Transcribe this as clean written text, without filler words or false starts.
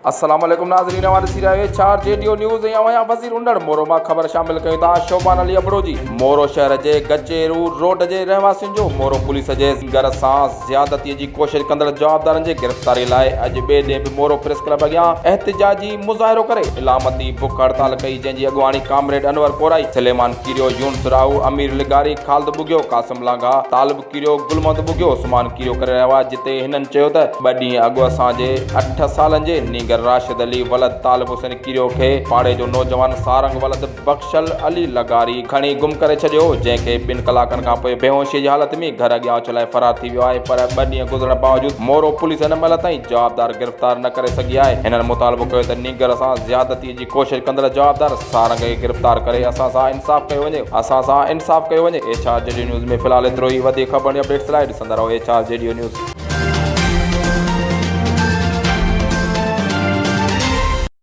السلام عليڪم ناظرين اوهان ڏسي رهيا آهيو H R G D O news ۽ اوهان جا وزير انڙ مورو مان خبر شامل ڪيون ٿا شوبان علي ابڙو جي مورو شهر جي گچيرو روڊ جي رهواسين جو مورو پوليس جي گهر سان زيادتي جي ڪوشش ڪندڙ جوابدارن جي گرفتاري لاء اڄ ٻئي ڏينهن به مورو پريس ڪلب اڳيان احتجاجي مظاهرو ڪري علامتي بک هڙتال ڪئي جنهن جي اڳواڻي ڪامريڊ انور ڪورائي، سليمان ڪيريو، يونس راهو، امير لغاري، خالد ٻگهيو، قاسم لانگاهه، طالب ڪيريو، گل محمد ٻگهيو، عثمان ڪيريو ڪري رهيا هئا، جتي هنن چيو ته ٻه ڏينهن اڳ اسان جي اٺ سالن جي نينگر راشد علي ولد طالب حسين ڪيريو کي پاڙي جو نوجوان سارنگ ولد بخشل علي لغاري کڻي گم ڪري ڇڏيو هو، جنهن کي ٻن ڪلاڪن کان پوء بيهوشي جي حالت ۾ گهر اڳيان اڇلائي فرار ٿي ويو آهي پر ٻه ڏينهن گذرڻ باوجود مورو پوليس هن مهل تائين جوابدار گرفتار نه ڪري سگهي آهي، هنن مطالبو ڪيو ته نينگر سان زيادتي جي ڪوشش ڪندڙ جوابدار سارنگ کي گرفتار ڪري اسان سان انصاف ڪيو وڃي اسان سان انصاف ڪيو وڃي H R G D news ۾ في الحال ايترو ئي وڌيڪ خبرن ۽ اپڊيٽس لاء ڏسندا رهو H R G D news.